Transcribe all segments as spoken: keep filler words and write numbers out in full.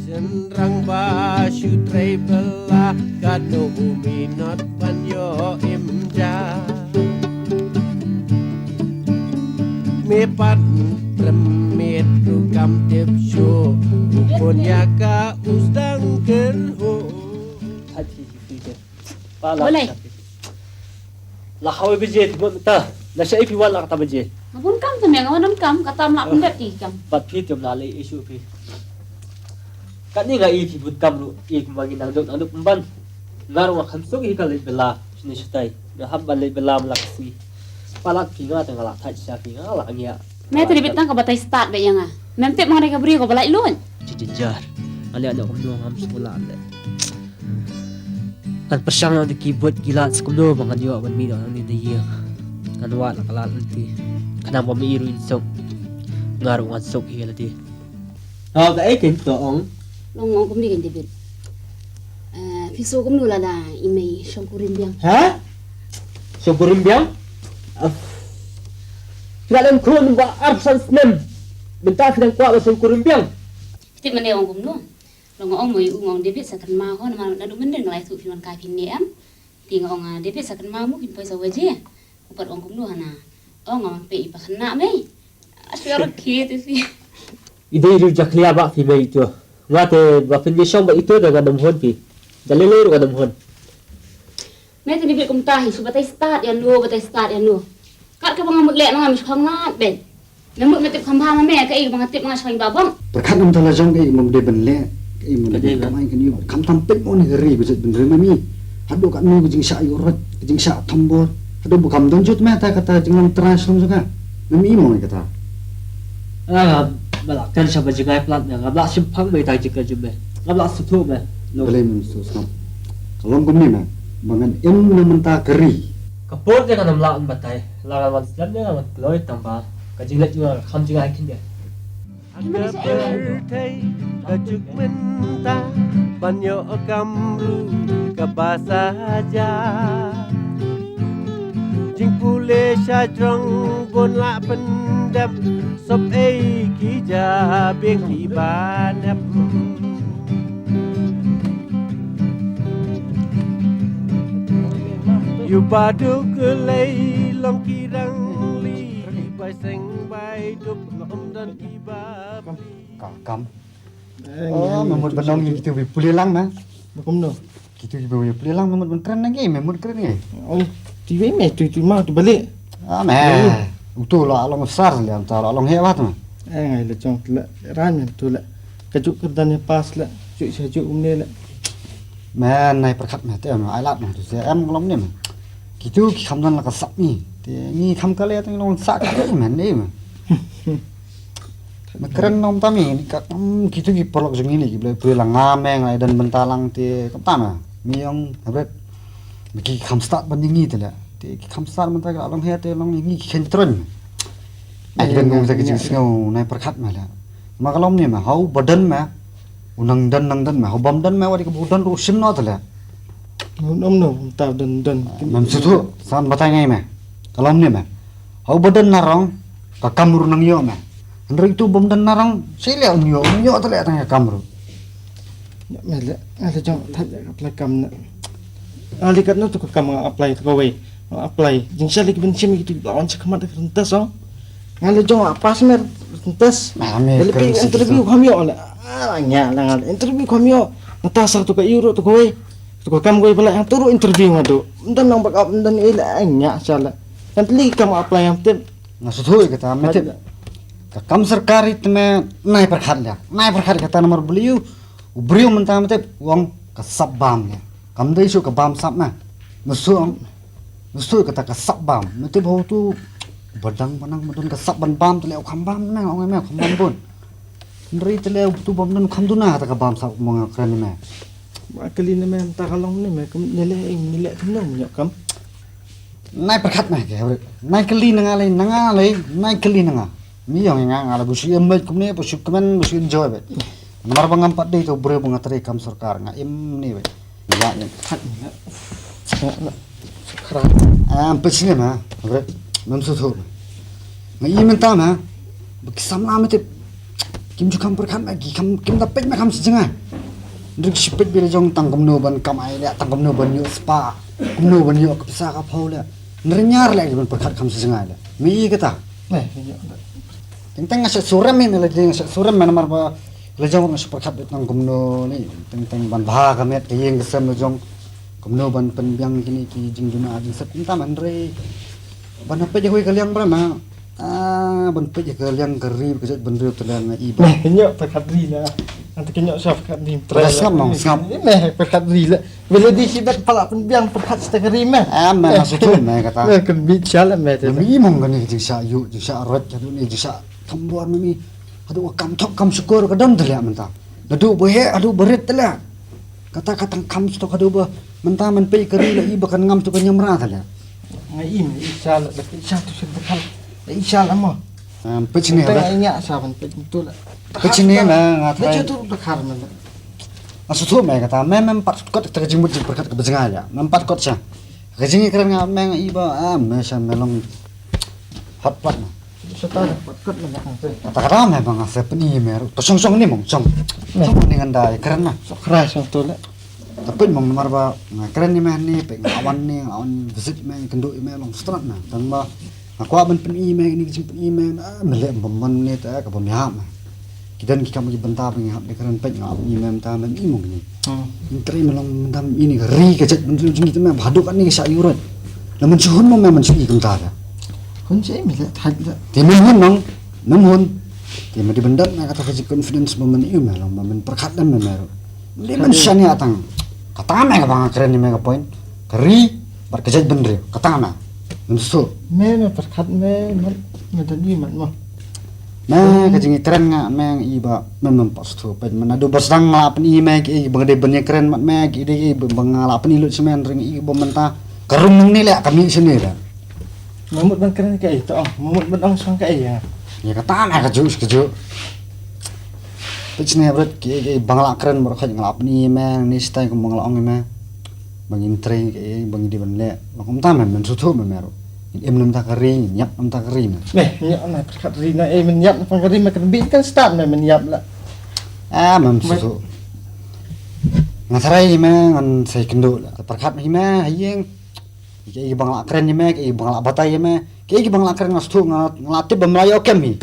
Tynrang ba shu trei bylla, katno u minot ban ïoh im ja. Me pat trem miet ruh kam tip shuh, u khun ïa ka u sdang kyrhuh. Pala. Ule. La khaw baje ti mut ta. La sha ipi wan la kata baje. Nga bun kam tu me nga wan kam kata mla pyndet ti kam. Bat phi tu mla le isu phi. Kani nga i phi bun kam ru i kumba ngi nang dok nang dok pemban. Nga ru nga khan suk i ka le bela. Sini sutai. Nga ham ban le bela mla kasi. Palat phi nga ta nga la thaj sha phi nga la ngia. Me tadi bitang ka batai start be yang ah. Mem tip mengenai ka beri ko balai lun. Ci jinjar. Nga le anak kumno ngam sekolah le. Ngan pyrshang ïa ki buit ki lad skumno ba ngan ïoh ban mih noh nangne na ïing. Ngan wad la ka lad lynti. Khnang ba ma i ruh in suk. Nga ruh ngan suk ïa lade. Hau da ei kein to ong. Long ong kumne kein David. Eh, phi suk kumno lada i mei shong kurim biang. Ha? Shong kurim biang? Ah. Phi la lem khun ba arphew san snem. Mynta phi dang kwah ba shong kurim biang. Phi tip mane ong kumno. Long ong mo ïa u nga ong David sa kynmaw ho namar naduh myndien nga la ïathuh phi wan kai phi ne em. Te nga ong, ah, David sa kynmaw mo kin poi sa waje. U pat ong kumno hana. Ong nga wan peit i pa khynnah mei. Ashu arok khie te phi. I dei ruh jakhlia ba phi mei to. Nga te ba phin ïa shong ba ito da nga dam hon phi. Da lei lei ruh nga dam hon. Me te David kumta hi shu batai start ïa no batai start ïa no. Kat kaba nga mut leh ma nga mih khong lad ben. Me mut me tip kham bha ma me kaei ba nga tip ma nga shong ba bong. Pyrkhat namar la jong kaei ba me dei ban leh kaei ba me dei ban kamai kan ïoh. Kham tam peit mo ne ka ri ba jait ban ri ma mi. Haduh katno ka jingshah ïoh rot ka jingshah thombor. Haduh ba kam don jut me ta kata jinglong trai shlong jong ka. Me mi mo ne kata. Ah, ba la kan shaba jingai plat me nga ba la shim phang me ta jingka jum me. Nga ba la suthu me. Balei me suthu sngap. Ka long kumne me ba ngan im na mynta ka ri. Ka por te ka nam la an batai. La ka wan slem ne ka wan kloi tang ba ka jingleh jong nga ka kham jingai khin de. Ka pyrthei ka juk mynta ban ïoh kam ruh kaba saja. Jingpule sha jrong bun la pyndep sop ei ki ja biang ki ba nep. Yu ba duk lei long ki rang li bai seng bai duk long don ki ba. Ka kam. Oh, me mut ban ong ïa kitu ba pule lang na. Ba kumno? Kitu ba pule lang me mut ban kren na ngi me mut kren ngi. Oh, tu wei me tu tu ma tu balik. Ah me. Utu la long sar le anta la long he wat me. Eh ngai le jong tu le ran me tu le. Ka juk ka dan ya pas le. Juk sha juk um ne le. Me nai pyrkhat me te me ai lad me tu se em long ne me. Kitu ki kham don la ka sap ni. Te ngi kham ka le te long sa ka le me ne me. Me kren nom ta mi ni ka, mm, kitu ki paralok jong ngi ni ki blei pui la nga me ngai dan bynta lang te kam ta na. Mi ong habet. Me ki kham start ban ngi te le. Te ki kham start bynta ka long he te long ngi ki khen tron. Ai ki dan ngong sa ki jingsngew nai pyrkhat me le. Ma ka lom ni me hau badan me. U nang dan nang dan me hau bam dan me wa di ka bu dan ru sim no te le. Nom nom ta dan dan. Nam sutu san batai ngai me. Ka lom ni me. Hau badan na rong ka kam ruh nang ïoh me. Hynrei tu bym don na rong sha ïa ong ïoh ong ïoh te leh tang ïa kam ruh. Ïa me leh nga leh jong thait ïa ka plai kam na. Nga leh kat na tu ka kam nga apply tu kawei nga apply jingshah leh ki ban shim ïa ki tu ba wan sha khmat ka ryntas ong. Nga leh jong nga pass me ryntas. Nga leh pi interview kham ïoh leh. Ah nga leh nga leh interview kham ïoh. Nga ta sa tu ka ïoh ruh tu kawei. Tu ka kam kawei ba leh nga tu ruh interview nga tu. Ym don nang backup ym don ïa leh nga sha leh. Kan tli kam nga apply nga tip. Nga shu thuh ïa kata me tip. Ka kam sorkar te me nai pyrkhat ïa. Nai pyrkhat ïa kata namar balei u briew mynta me tip u ong ka sap bam ïa. Kam dei shuh ka bam sap me. Me shu ong me shu thuh ïa kata ka sap bam me tip ho tu badang banang me don ka sap ban bam te leh u kham bam me ong me u kham bam bun. Hynrei te leh u tu bam don u kham duna kata ka bam sap mo nga kren me. Ba kali ne me mynta ka long ne me kum ne leh ing ne leh kumno me ïoh kam. Nai pyrkhat nai ke hawrit. Nai kylli na nga lei, na nga lei, nai kylli na nga. Mi ïong nga nga la bu shu im bad kumne, bu shu kmen, bu shu enjoy bad. Namar ba ngam pat dei to briew ba nga trei kam sorkar nga im ne bad. Ya ya. Khat ne. Khara. Am pes ne ma. Hawrit. Mem su thu. Nga i mynta ma. Ba ki samla me tip. Kim ju kham pyrkhat ma ki kham, kim da peit ma kham sha jngai. Hynrei ki shu peit beit la jong tang kumno ban kamai leh, tang kumno ban ïoh spah, kumno ban ïoh ka pisa ka phew leh. Hynrei ñiar leh ki ban pyrkhat kham sha jngai leh. Me i kata. Me, me ïoh. Teng teng nga shu surem i me la jong, nga shu surem me namar ba la jong nga shu pyrkhat beit tang kumno ni. Teng teng ban bha ka met ka ïing ka sem la jong. Kumno ban pynbiang kine ki jingduna jingsep kumta man re. Ban peit ïa kawei ka liang bra ma. Ah, ban peit ïa ka liang ka ri ka jait ban riu te liang nga i ba. Me, ñiuh pyrkhat ri la. Anta ke ñiuh sha pyrkhat ri. Ba sngap mo, sngap. Me, pyrkhat ri la. Bela di shi bet pala pynbiang pyrkhat sta ka ri me. Ah, me, nga shu thuh me kata. Me, kan bit sha la me te. Me i mong kane jingshah ïuh, jingshah rot, haduh ne jingshah thambor me mi. Haduh kam thok kam shukor ka don te liang mynta. Haduh ba heh, haduh ba rit te liang. Kata ka tang kham stok haduh ba mynta man pei ka ri la i ba kan ngam tu ka ñiamra ta la. Nga i me i sha la da i sha tu sha da khal. I sha la mo. Em, pei chine. Nga i nya sa ban pei tu la. Pei chine na nga trai. Tu da khar me la. Nga shu thuh me kata me mem pat kot ta ka jingmut jingpyrkhat ka ba jngai la. Mem pat kot sha. Ka jingkren nga me nga i ba, ah, me sha me long hot pot na. Sa ta hot pot kot me na ka. Ta ka me ba nga sa pyni me ru. To shong shong ni mong shong. Shong ni ngan dai kren na. Sok rai shong tu la. Ta pyn mong namar ba nga kren ni me ni pe nga wan ni nga wan visit me kynduh i me long strat na. Tang ba nga kwah ban pyni me ni ka jingpyni me na me leh bym man ni ta ka bym ïa me. Ki don ki kam ki bynta ba ngi hap da kren peit nga ap ni mem ta mem i mong ni. Hmm. Ngi trei me long mem ta mem i ni ka ri ka jait ban riu jong ngi te me ba haduh katne ka shah ïuh rot. La man shu hun mo me man shu i kumta ka. Hun shu i me le thait le. Te mem hun nong, mem hun. Te me di ban don me kata ka jing confidence ba man i me long ba man pyrkhat dan me me ru. Le man shu ïa tang. Kata me ka ba nga kren ni me ka point. Ka ri bad ka jait ban riu. Kata me. Mem shu. Me me pyrkhat me me me don i man mo. Me ka jingkren nga me nga i ba me mem pat shu peit me naduh ba sdang nga la pyni me ki ba nga dei ban ïakren mat me ki dei ba nga la pyni lut sha me hynrei i ba mynta ka rung nang ni leh ka mih sha ni leh. Nga mut ban kren kaei to ong, nga mut ban ong shong kaei ïa. Ïa kata me ka juh ka juh. Peit sha ni bret ki ba nga la kren baroh khoit nga la pyni me ni stai kum ba nga la ong ïa me. Ba ngin trei kaei ba ngi dei ban leh. Ba kumta me men shu thuh me me ruh. Ngin im na bynta ka ri, ngin ïap na bynta ka ri me. Me, men ïap na pyrkhat ri na, eh, men ïap na pyrkhat ri me kan bit kan start me, men ïap la. Ah, mem shu thuh. Nga tharai me ngan sa ïakynduh la. Pyrkhat me me ha ïing. Kaei ba nga la kren ïa me, kaei ba nga la batai ïa me. Kaei ba nga la kren nga shu thuh nga, nga la tip ba me la ïoh kem hi.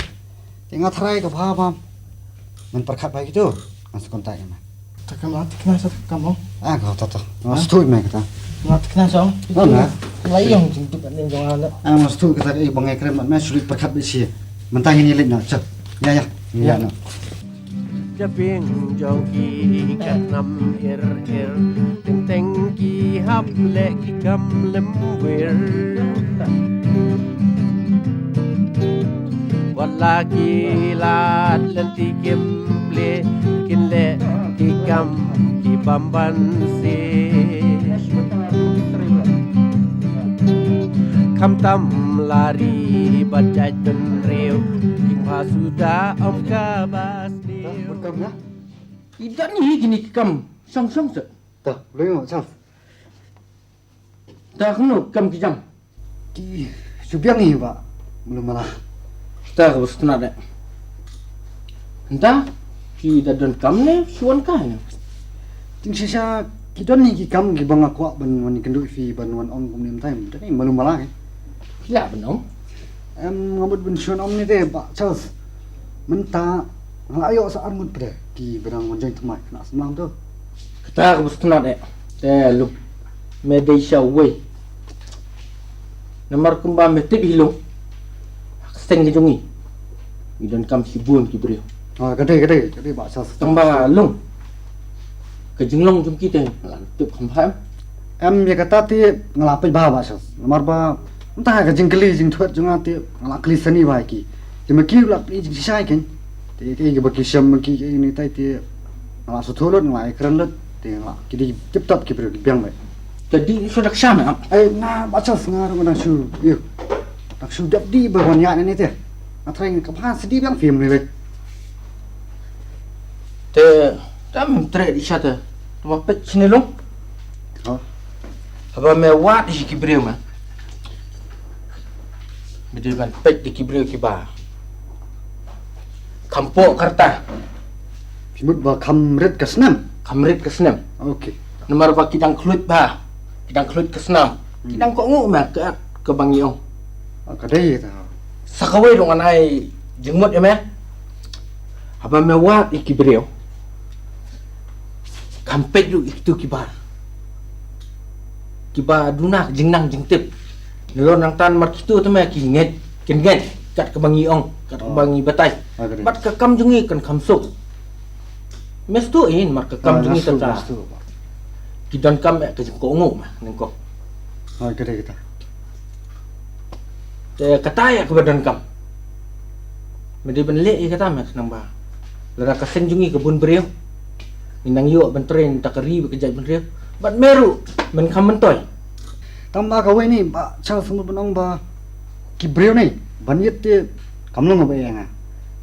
Te nga tharai ka bha ba men pyrkhat bha kito. Nga sa contact ïa me. Ta kam la thikna sa kam ong. Ah, ka ta ta. Nga shu thuh ïa me kata. Nga thikna sa ong. Nga la ïong jingduk ning jong nga la. Ah, nga shu thuh kata kaei ba nga kren mat me shu leit pyrkhat beit shi. Mynta ngin ïa leit na. Chap. Ïa ïa. Ïa na. Japing jong ki ka nam ir ir, teng teng ki hap leh ki kam lem wir. Wat la ki lad lynti kim plie, kin leh ki kam ki bym ban siew. Khamtam la ri bad jait bynriew, king ba suda ym ka ba sniew. Ïa don hi kine ki kam shong shong se. Ta, lei mo, Charles. Ta kumno kam ki jam? Ki shu biang hi ba. Mulu mala. Ta ka bus tnat de. Nta ki da don kam ne shu wan kai ne. Jingshisha ki don hi ki kam ki ba nga kwah ban wan kynduh phi ban wan ong kumne mynta. Don hi mulu mala ki. Ki lah ban ong. Em, nga mut ban shu ong ne te Bah Charles. Mynta nga la ïoh sa ar ngut pdeng ki ba dang wan join thymmai khynnah samla to. Kata ka bus tnat eh. Te luk me dei sha wei. Namar kumba me tip hi lung. Ka seng ka jong ngi. Ngi don kam shibun ki briew. Ah, ka dei, ka dei, ka dei Bah Charles. Tang ba lung. Ka jinglong jong ki te la tip kham pha em. Em, ïa kata te nga la peit bha Bah Charles. Namar ba mynta ka jingkylli jingthuh jong nga te nga la kylli sani bha ïa ki. Te ma ki la peit jingshisha ïa ki. Te ki ba ki shem ma ki ni tai te nga la shu thuh lut, nga la kren lut, te nga la ki dei tip top ki briew ki biang bha. Te dei shu dak sha me. Ai nga Bah Charles nga ruh nga dang shu. Ïa. Dak shu dap dei ba wan ïa ne te. Nga trai nga ka bha sdie biang film ni bha. Te, te mem treh dih sha te. Te ma peit shane long. Oh. Haba me wad hi ki briew me. Me dei ban peit da ki briew kiba. Kham poh ka rta. Phi mut ba kham rit ka snem? Kham rit ka snem. Okay. Namar ba ki dang khluit bha. Ki dang khluit ka snam. Ki dang kohnguh ma ka, kaba ngi ong. Ah, ka dei ta. Sa kawei ruh ngan ai jingmut ïa me. Haba me wad ïa ki briew, kham peit ruh ïa kitu kiba, kiba duna ka jingnang jingtip. Nalor nangta namar kitu te me ki ngeit, kin ngeit kat kaba ngi ong, kat kaba ngi batai. Ah, ka dei. Bad ka kam jong ngi kan kham suk. Me sngewthuh hi namar ka kam jong ngi kata. Ki donkam eh ka jingkohnguh ma nyngkong. Ah, ka dei kata. Te kata ïa kaba donkam. Me dei ban leh ïa kata me khnang ba lada ka seng jong ngi ka bun briew, ngi nang ïoh ban trei na ka ri bad ka jaitbynriew. Bad me ruh men kham myntoi. Tang ba kawei ni ba Charles, mut ban ong ba ki briew ni ban ïit te kam long kaba eh nga.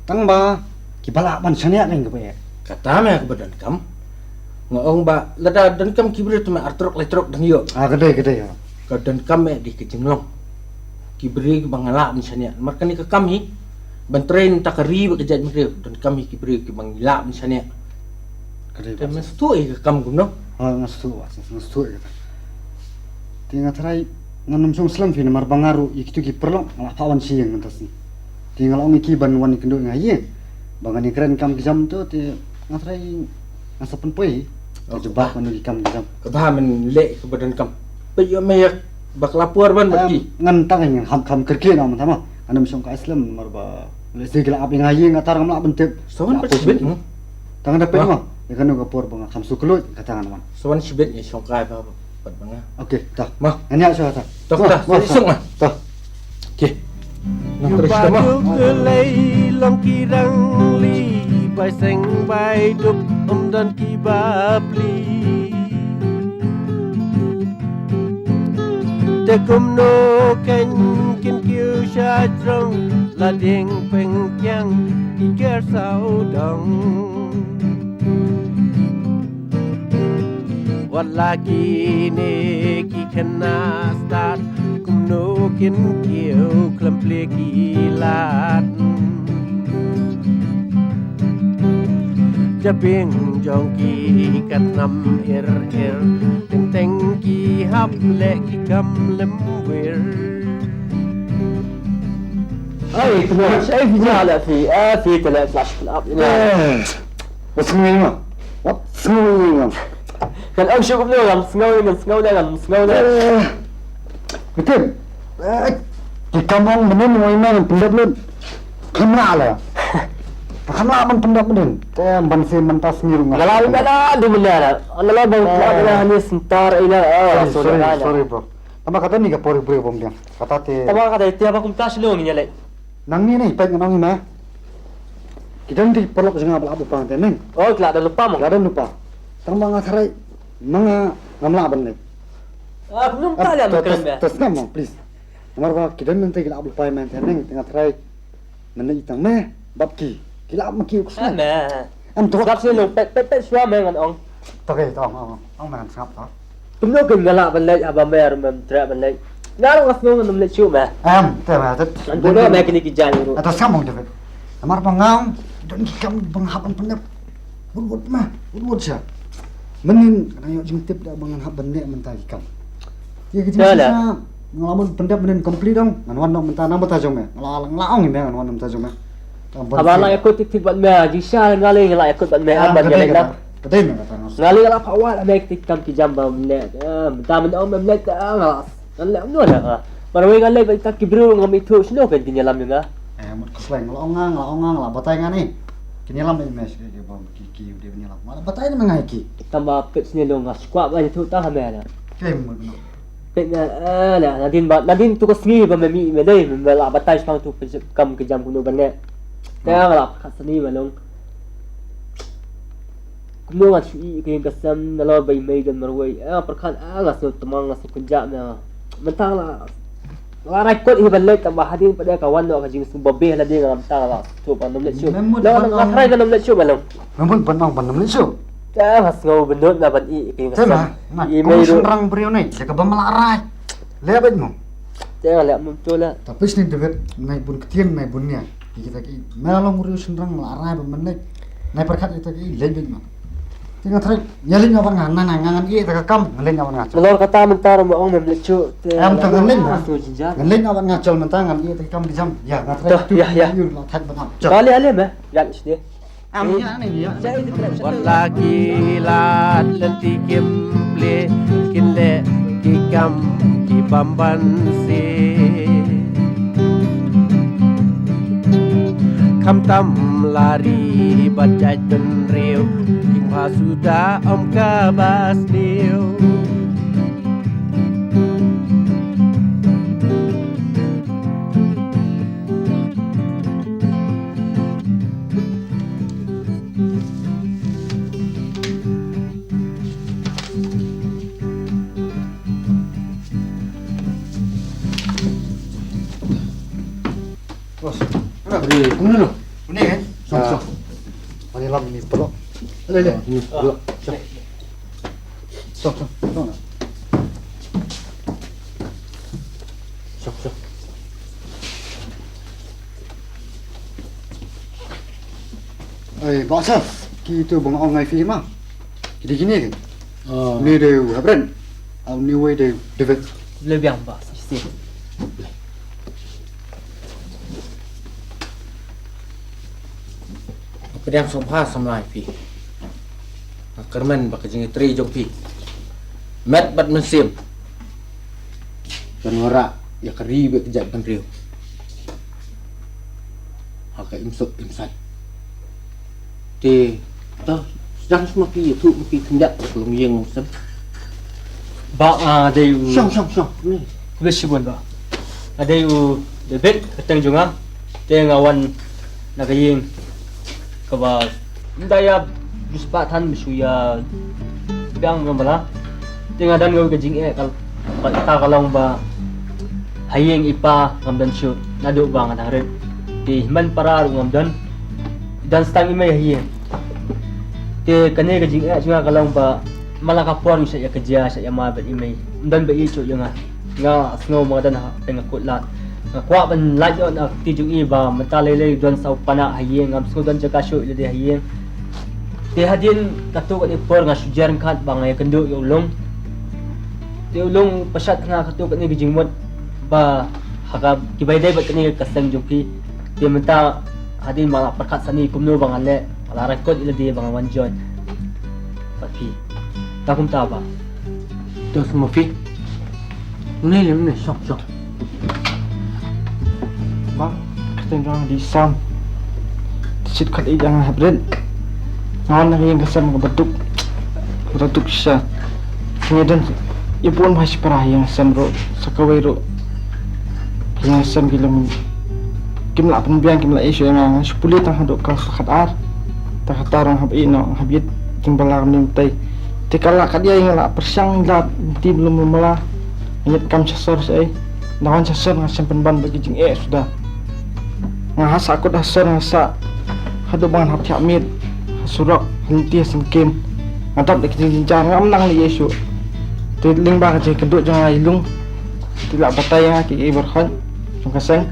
Tang ba kiba lah ban shaniah kaba eh. Kata me kaba donkam. Nga ong ba lada donkam ki briew te me artrok laitrok dang ïoh. Ah, ka dei, ka dei, ah. Ka donkam eh dei ka jinglong. Ki briew kiba nga lah ban shaniah. Namar kane ka kam hi ban trei na ka ri bad ka jaitbynriew, donkam hi ki briew kiba ngi lah ban shaniah. Ka dei. Te me sngewthuh ïa ka kam kumno? Ah, nga sngewthuh, nga sngewthuh ïa kata. Te nga tharai ngan ym shong slem phi namar ba nga ruh ïa kitu ki paralok nga la phah wan sha ïing mynta sngi. Te nga la ong ïa ki ban wan ïakynduh ïa nga ha ïing ba ngan ïakren kam ki jam tu, te nga tharai nga sa pynpoi. Te jubab mano ki kam ki jam. Kaba men leh kaba donkam. Peit ïoh me ïa ba ka la por ban bad ki. Ngan tang ngan kham kham kyrkieh noh mynta ma. Ngan ym shong kai slem namar ba lehse ki la ap ïa nga ha ïing, nga tharai ngam lah ban tip. Sa wan peit shibit mo. Tang da peit mo. Ïa kano ka por ba nga kham sngewkhluit kata ngan wan. Sa wan shibit ïa shong kai ba. Pat ba nga. Okay, ta. Ma. Ani ak sha ta. Tok ta. Ma, ma, suk ma. Ta. Okay. Nang terus ta ma. Lei long ki rang li bai seng bai dup um don ki bapli. Te kumno ken kin kiu sha jrong la ding peng kiang ki ker sau dong. Wat la kine ki khynnah stad kumno kin kiew khlem plie ki lad. Jabieng jong ki ka tnam ir ir, teng teng ki hap leh ki kam lem wir. Ai, tnga, ai, phi ja la phi, ah, phi te la flash up ni. Eh, what's going on? What's going on? Kan am shukup ni ngam sngew, ngam sngew le, ngam sngew le. Eh, betul. Eh, ki kam ong mynnin ong ïa me ngan pyndep lut. Kham lah la. Kham lah ban pyndep mynnin. Te ban sien mynta sngi ruh nga. Nga la ïa me la du mynne la. Nga la bang la ni sentar ïa la. Sorry, sorry, sorry, bro. Tang ba kata ni ka por briew bym biang. Kata te. Tang ba kata te ba kumta shano ngin ïa leit. Nangne ne peit ngan ong ïa me. Ki don ki paralok jong nga ba la ap lypa hangtei neng. Oh, ki la don lypa mo. Ki la don lypa. Tang ba nga tharai ma nga ngam lah ban leit. Ah, kumno mynta leh me kren me. Te sngap mo, please. Namar ba ki don hangtei ki la ap lypa ïa me hangtei neng, te nga tharai men leit tang me bad ki. Ki la ap ma ki u khuslai. Em to. Sngap seh long, peit peit peit shuwa me ngan ong. To ke, to ong ong ong me ngan sngap to. Kumno kin nga lah ban leit haba me ruh mem treh ban leit. Nga ruh nga sngew ngan ym leit shuh me. Em, te me te. Ngan buh noh me kine ki jaiñ ruh. Ata sngap mo David. Namar ba nga ong don ki kam ba nga hap ban pyndep. Wut wut me, wut wut sha. Mynnin nga ïoh jingtip da ba ngan hap ban leh mynta ki kam. Ïa ki jingshisha nga la mut pyndep mynnin complete dong. Ngan wan noh mynta na bynta jong me. Nga la, nga la ong ïa me ngan wan na bynta jong me. Haba la ïakut tik tik bad me, jingshisha nga lei nga la ïakut bad me, ah, ban ïa lei na. Ka dei me kata nga. Nga lei nga la phah wad me ki kam ki jam ba me leh. Ah, mynta me ong me leh, ah, nga la. Ngan leh kumno leh, ah. Marwei nga leh bad kita ki briew ngam ithuh shano kin kin ïalam ïa nga. Eh, mut khuslai nga la ong nga, nga la ong nga, nga la batai nga ni. Kin ïalam ïa me shi ki bom ki ki dei ban ïalam. Nga la batai na me nga ïa ki. Tang ba peit sini long nga skwah ba ithuh tang ha me leh. Kei mut no. Peit na, eh, na, nadien ba, nadien tu ka sngi ba me mih me dei, me la batai shang tu kam ki jam kumno ban leh. Te nga la pyrkhat sini ba long. Kumno ngan shu ïeh ïa ka ïing ka sem nalor ba i mei don marwei. Ah, pyrkhat, ah, nga sngew tymmen, nga sngew kynjah me. Mynta la, la rai kut hi ban leit tang ba hadien pat de ka wan noh ka jingsngewbha beh lade nga mynta la. Tu ban ym leit shuh. Mem mut la ban nga ong try ban ym leit shuh ba long. Mem mut ban ong ban ym leit shuh. Ah, nga sngew bynnud na ban ïeh ïa ka ïing ka sem. Te ma, nga i mei ruh. Shynrang briew ne, te ka ba ma la rai. Leh beit mo. Te nga leh mo tu la. Tapi sini David, nai bun ktien, nai bun nia. Kita ki, me long u riew shynrang la rai ba men leit. Nai pyrkhat kita ki leit beit ma. Te nga threk, ïa leit nga wan nga, na, na, nga ngan ïeh ïa ka kam, nga leit nga wan nga. Nalor kata mynta ruh ma ong mem leit shuh, te em, te ngan leit nga. Ngan leit nga wan nga, chal mynta ngan ïeh ïa ka kam ki jam. Ïa, nga threk. To, ïa, ïa. Ïa, la thak ban ap. Chal. Kali ale me, ïa, sini. Am, ïa, ni, ïa. Wat la ki lad lynti kim plie, kin leh ki kam ki bym ban siew. Khamtam la ri bad jait bynriew, king ba suda ym ka ba sniew. Bos. Ada beri. Kumno lo? Ini kan? Song, song. Ani lam ini pelok. Ada, ada. Ini pelok. Song. Song, song. Song. Song, song. Ai, bos. Ki tu bang ong ai fi ma. Ki di kini kan? Ni de Hebron. Au ni wei de David. Le biang ba. Sisi. Pdiang sngewbha samla ïa phi. Nga kyrmen ba ka jingïatrei jong phi met bad mynsiem kan wanrah ïa ka ri bad ka jaitbynriew ha ka imsuk imsan. Te to sdang sma phi ïathuh ma phi khyndiat ka longïing longsem. Ba nga dei u. Shong, shong, shong. Khublei shibun ba. Nga dei u David, kyrteng jong nga. Te nga wan na ka ïing kaba ym da ïa ju spah than ba shu ïa biang ïa mala. Te nga don kawei ka jingeh ka, kata ka long ba ha ïing i pa ngam don shuh naduh ba nga dang rit. Te hynmen para ruh ngam don. I don tang i mei ha ïing. Te kane ka jingeh jong nga ka long ba man la ka por ngi shait ïa ka jia, shait ïa ma bad i mei. Ym don ba ïeit shuh ïa nga. Nga sngew ba nga don ha pdeng ka kut lad. Nga kwah ban lait noh na ka kti jong i ba mynta lei lei don sa u panak ha ïing, ngam sngew don jaka shuh ïa lade ha ïing. Te hadien katto katne por nga shu jia ryngkat ba nga ïakynduh ïa u Lung. Te u Lung pyrshah ha nga katto katne ka jingmut ba ha ka kiba ïadei bad kane ka seng jong ki. Te mynta hadien ba nga la pyrkhat sani kumno ba ngan leh, nga la rakot ïa lade ba ngan wan join bad phi. Tang kumta ba. Te sma phi. Ni ni ni, shong, shong. Ba, kyrteng jong nga dei Sam. Te shit khat i jong nga Hebron. Nga wan na ka ïing ka sem kaba duk, kaba duk shisha. Ngi don i bun bha shipara ha ïing ka sem ruh, sa kawei ruh ha ïing ka sem ki lum kim lah pynbiang, kim lah ïeit shuh ïa nga. Nga shu pule tang haduh klas khatar. Te kata ruh nga hap ïeh noh, nga hap ïeit jingbylla kumne kumtei. Te ka lah kat ïa nga lah pyrshang ïa lad lynti ba lum ba mala. Nga ïeit kam sha sor shaei. Nga wan sha sor nga shem pynban bad ki jingeh suda. Nga ha sah kut ha sor nga sah haduh ba ngan hap thiah miet ha surok, ha lynti ha syngkien. Nga dap da ki jingjynjar, ngam nang leh ei shuh. Te lyngba ka jingkynduh jong nga ïa i Lung, te i la batai ïa nga kiei kiei baroh jong ka seng.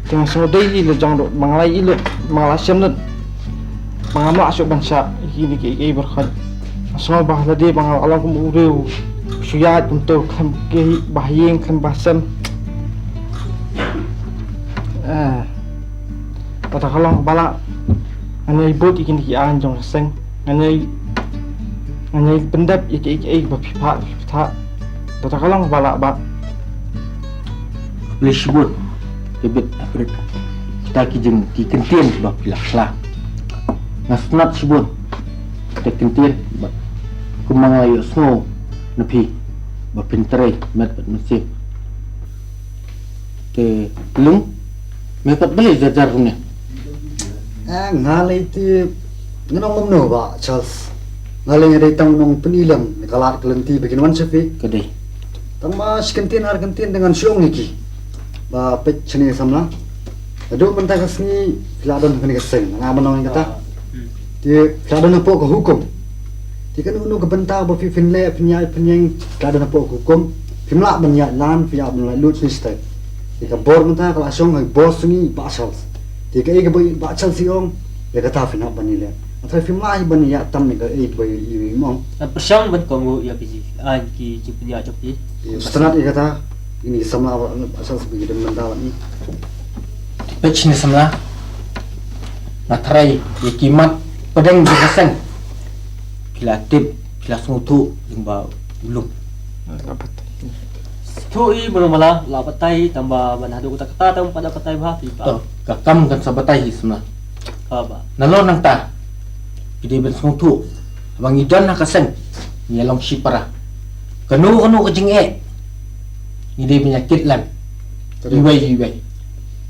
Te nga sngew dei i la jong ruh ba nga la ïohi lut, ba nga la shem lut. Ba ngam lah shuh ban shah ïa kine kiei kiei baroh. Nga sngew ba lade ba nga la long kum u riew shu ïaid kumto, khlem kiei ba ha ïing khlem ba ha sem. Eh, kata ka long ba lah ngan ïai bud ïa kine ki aiñ jong ka seng. Ngan ïai, ngan ïai pyndep ïa kiei kiei ba phi phah, phi phah. Kata ka long ba lah ba. Khublei shibun, David, Alfred. Kita ki jing, ki kyntien ba phi la kla. Nga sngewtynnat shibun kita ki kyntien bad kumba nga la ïohsngew na phi ba phin trei met bad mynsiem. Te Lung, me pat balei jar jar kumne? Eh, nga lei te, nga ong kumno Bah Charles. Nga lei nga dei tang u nongpyni lem ïa ka lad ka lynti ba kin wan sha phi. Ka dei. Tang ma shi kyntien ar kyntien te ngan shu ong ïa ki. Ba peit shane samla. Haduh mynta ka sngi phi la don ha kane ka seng, nga ban ong ïa kata. Te phi la don hapoh ka hukum. Te kano kano ka bynta ba phi phin leh, phin ïaid, phin ïeng, phi la don hapoh ka hukum. Phim lah ban ïaid lan, phi ïaid ban lait lut shane shatai. Te ka bor mynta ka la shong ha i boss jong ngi Bah Charles. Ïa kaei kaba i Bah Charles i ong, ïa kata phin hap ban ïaleh. Hynrei phim lah hi ban ïa tam ïa kaei kaba i ong. Pyrshang ban kohnguh ïa ki jingpynïaid jong phi. Ïa, sngewtynnat ïa kata. Ine i samla Bah Charles ba ki dang mynta bad ngi. Peit shane samla. Nga tharai ïa ki mat pdeng jong ka seng ki la tip, ki la sngewthuh lyngba u lum. Sngewthuh i, mano mala la batai, tang ba ban haduh kata kata tang pat da batai bha phi ba. To, ka kam kan sa batai hi samla. Ka ba. Nalor nangta ki dei ban sngewthuh ba ngi don ha ka seng, ngi long shipara. Kano kano ka jingeh ngi dei ban ïa kit lem. Ka dei. Iwei iwei.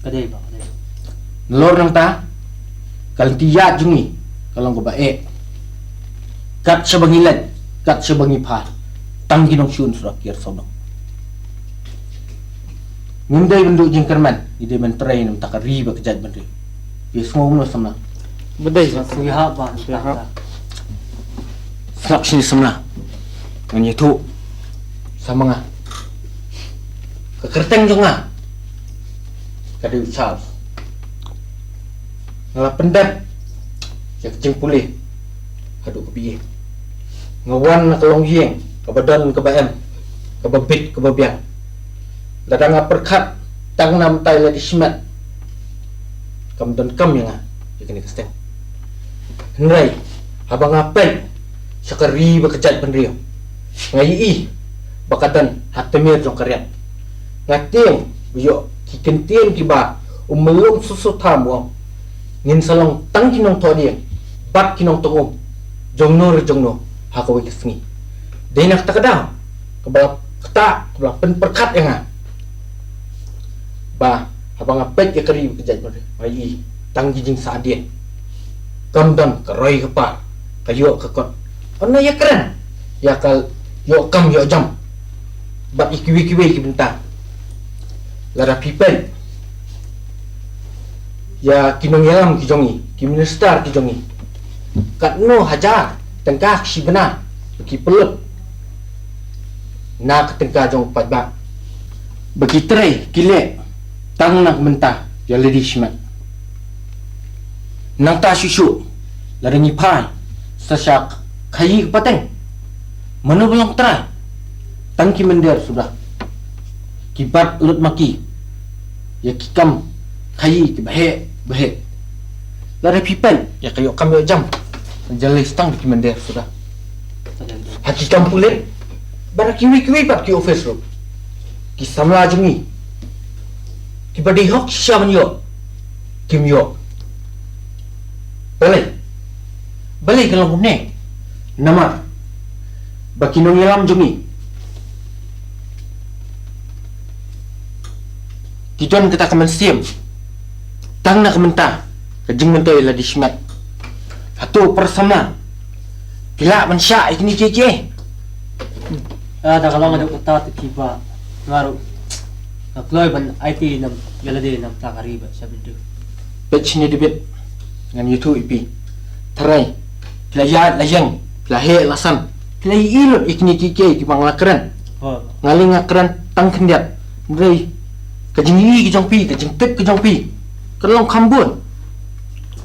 Ka dei ba, ka dei. Nalor nangta ka lynti ïaid jong ngi ka long kaba eh. Kat shaba ngi leit, kat shaba ngi phai, tang ki nongshun suda ki ïa sawdong. Ngim dei ban duh jingkyrmen, ngi dei ban trei na ka bynta ka ri bad ka jaitbynriew. Phi sngew kumno samla? Ba dei. Sngewbha ba. Sngap shane samla. Ngan ïathuh sa ma nga. Ka kyrteng jong nga ka dei u Charles. Nga la pyndep ïa ka jingpule haduh ka B A. Nga wan na ka longïing kaba don kaba em, kaba bit kaba biang. Lada nga pyrkhat tang na mynta ïa lade shimet, kam donkam ïa nga ïa kane ka seng. Hynrei haba nga peit sha ka ri bad ka jaitbynriew, nga ïohi ba ka don ha tmier jong ka riat. Nga tieng ba ïoh ki kyntien kiba u Myllung Soso Tham u ong, ngin sa long tang ki nongthoh dieng bad ki nongtong um jongno re jongno ha kawei ka sngi. Dei na kata ka daw kaba la ktah, kaba la pynpyrkhat ïa nga ba haba nga peit ïa ka ri bad ka jaitbynriew, nga ïohi tang ki jingsahdien. Kam don ka roi ka par, ka ïoh ka kot. Ynda ïa kren ïa ka ïoh kam ïoh jam bad ïa kiwei kiwei ki bynta. Lada phi peit ïa ki nongïalam ki jong ngi, ki minister ki jong ngi, katno hajar tyngka ki shi bynta ba ki pynlut na ka tyngka jong u paidbah, ba ki trei ki leh tang na ka bynta ïa lade shimet. Nangta shuh shuh lada ngi phai sa sha khaïi ka pateng, mano ba long trai? Tang ki mynder suda, ki bat lut ma ki ïa ki kam khaïi kiba heh ba heh. Lada phi peit ïa ka ïoh kam ïoh jam, jyllei tang da ki mynder suda. Ha ki kam pulit bad ha kiwei kiwei pat ki office ruh, ki samla jong ngi kiba dei hok shisha ban ïoh kim ïoh. Balei? Balei ka long kumne? Namar ba ki nongïalam jong ngi ki don kata ka mynsiem tang na ka bynta ka jingmyntoi lade shimet. Hato para samla, phi lah ban shah ïa kine kiei kiei? Ah, da ka long haduh katta te phi ba nga ruh nga kloi ban aiti nam ïa lade na ka bynta ka ri bad ka jaitbynriew. Peit shane David, ngan ïathuh ïa phi. Tharai phi la ïaid la ïeng, phi la heh la san, phi la ïohi lut ïa kine kiei kiei kiba nga la kren. Nga lei nga kren tang khyndiat. Hynrei ka jingïohi ka jong phi, ka jingtip ka jong phi ka long kham bun.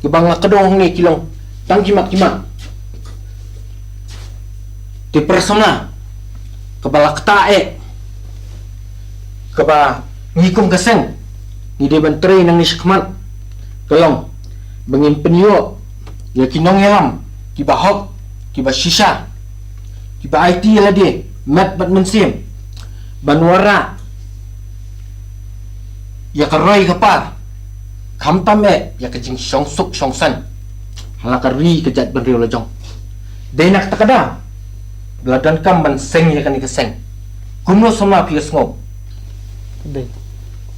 Kiba nga kdew hangne ki long tang ki mat ki mat. Te para samla, kaba la ktah eh, kaba ngi kum ka seng ngi dei ban trei nangne shakhmat ka long ba ngin pynïoh ïa ki nongïalam kiba hok, kiba shisha, kiba aiti ïa lade met bad mynsiem ban wanrah ïa ka roi ka par, khamtam eh ïa ka jingshong suk shong saiñ ha la ka ri ka jaitbynriew la jong. Dei na kata ka daw ba la donkam ban seng ïa kane ka seng. Kumno samla phi ïa sngew? Dei.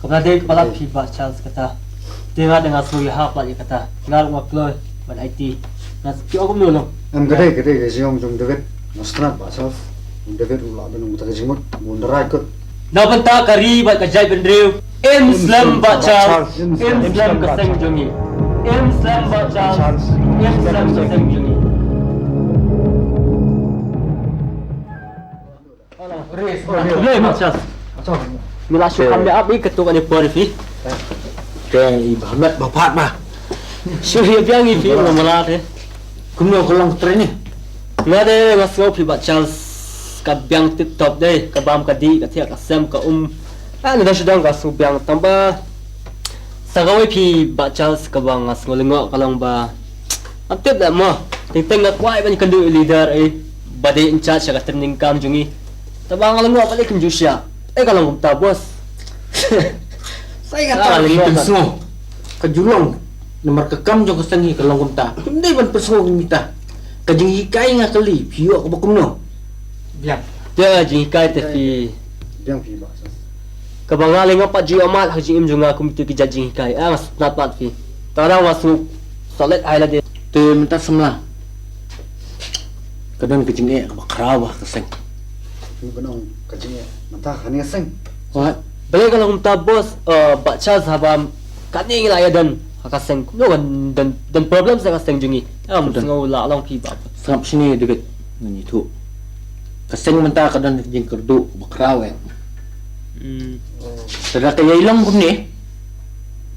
Kaba dei kaba la phi Bah Charles kata. Te nga te nga sngew ïa hap ïa kata. Nga ruh nga kloi ban aiti. Nga sngew kumno no. Em, ka dei, ka dei ka jingong jong David. Nga sngewtynnat Bah Charles. David u la don uta ka jingmut, u nda rai kut. Na bynta ka ri bad ka jaitbynriew. Im slem Bah Charles. Im slem ka seng jong ngi. Im slem Bah Charles. Im slem ka seng jong ngi. Ri, ri, ri. Ri, Bah Charles. Ngi la shu kham ïa ap ïa kato kane por phi. Te i ba met ba phat ba. Shu hi biang i phi ma mala te. Kumno ka long training? Nga de nga sngew phi Bah Charles ka biang tip top de, ka bam ka dih, ka thiah ka sem, ka um. Ah, na dang shu dang ka sngew biang tang ba. Sa kawei phi Bah Charles kaba nga sngew lyngngoh ka long ba. Ngam tip leh mo. Teng teng nga kwah ban kynduh i leader eh. Ba dei in charge sha ka training camp jong ngi. Tang ba nga lyngngoh ba dei kumjuh sha. Eh, ka long kumta, boss. Sa ïa kata ka long kumta. Ka ju long. Namar ka kam jong ka seng hi ka long kumta. Kim dei ban pynsngew ïa mita. Ka jinghikai nga kylli phi ïoh kaba kumno? Biang. Te jinghikai te phi. Biang phi Bah Charles. Kaba nga lei ngam pat ju ïoh mad ha ka jingim jong nga kum kito ki jait jinghikai. Ah, nga sngewtynnat pat phi. Tang nga sngew solid ai lade. Te mynta samla. Ka don ka jingeh kaba khraw ha ka seng. Phi ban ong ka jingeh mynta ha kane ka seng. Wat. Balei ka long kumta, boss? Eh, Bah Charles, haba kane ngi la ïa don ha ka seng, kumno kan don, don problem sha ka seng jong ngi. Em, sngew la long phi ba. Sngap shane David, ngan ïathuh. Ka seng mynta ka don ka jingkyrduh ba khraw eh. Hmm. Lada ka ïai long kumne,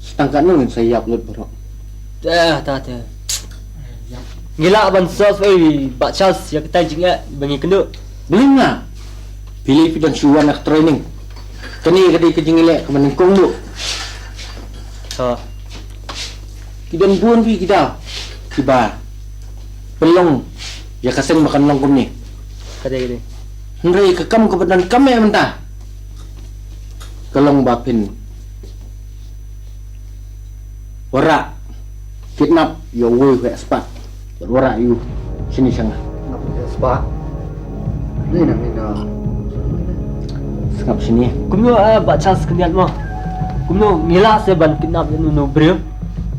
sa tang katno ngin sa ïap lut baroh. Ta, ta, ta. Ngi lah ban solve, eh, Bah Charles, ïa kata jingeh ba ngi kynduh. Balei nga? Phi lei phi don shu wan ha ka training. Kane ka dei ka jingïaleh kaba nyngkong duh. Ha. Ki don bun phi ki daw kiba pynlong ïa ka seng ba kan long kumne. Ka dei, ka dei. Hynrei ka kam kaba donkam eh mynta ka long ba phin wanrah, kidnap ïa uwei u heh spah. Bad wanrah ïa u shane sha nga. Kidnap ïa u heh spah. Ni na, ni na. Sngap shane. Kumno, eh, Bah Charles, khyndiat mo? Kumno ngi lah se ban kidnap ïa uno uno u briew?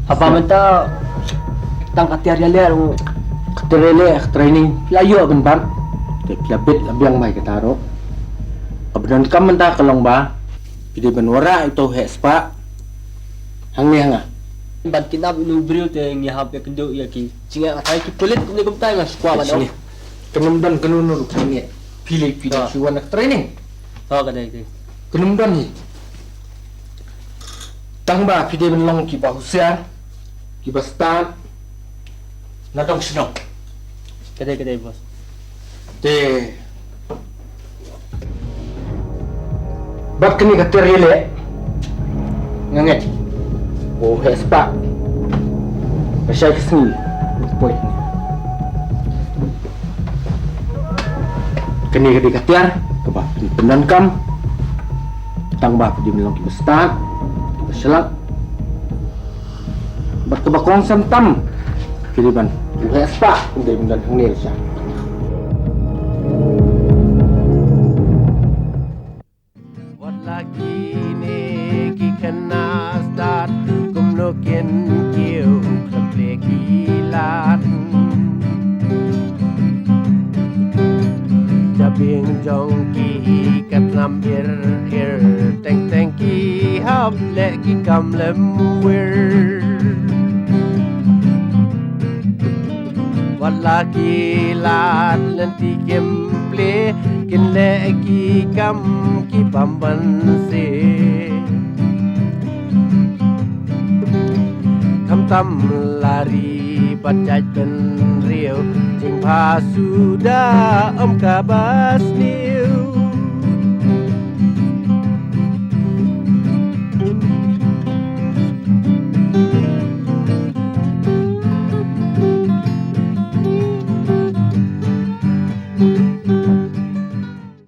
Haba mynta tang ka tiar ïaleh ruh. Ka tiar ïaleh, ka training phi la ïoh ban bat. Te phi la bit la biang bha ïa kata ruh. Kaba donkam mynta ka long ba phi dei ban wanrah ïa uto u heh spah. Hangne ha nga. Ban kidnap ïa uno u briew te ngi hap ban kynduh ïa ki jingeh, nga tharai ki pulit kumne kumta, nga shu kwah ban ong. Kan ym don kano kano ruh ka jingeh. Phi lei phi don shu wan ha ka training. Ha, ka dei, ka dei. Kan ym don hi. Tang ba phi dei ban long kiba husiar, kiba stad na dong shnong. Ka dei, ka dei, boss. Te bad kane ka tiar ïaleh, nga ngeit ba u heh spah ka shai ka sngi. Poi. Kane ka dei ka tiar kaba pyndonkam. Tang ba phi dei ban long kiba stad, kiba shlak. Bad kaba kongsan tam, phi dei ban, u heh spah u dei ban don hangne sha. Wat la kine ki khynnah stad, kumno kin kiew khlem plie ki lad. Jabieng jong ki ka tnam ir ir, teng teng ki hap leh ki kam lem wir. Wat la ki lad lynti kim plie, kin leh ki kam ki bym banse. Khamtam la ri bad jait bynriew, jingbha suda ym kaba sniew.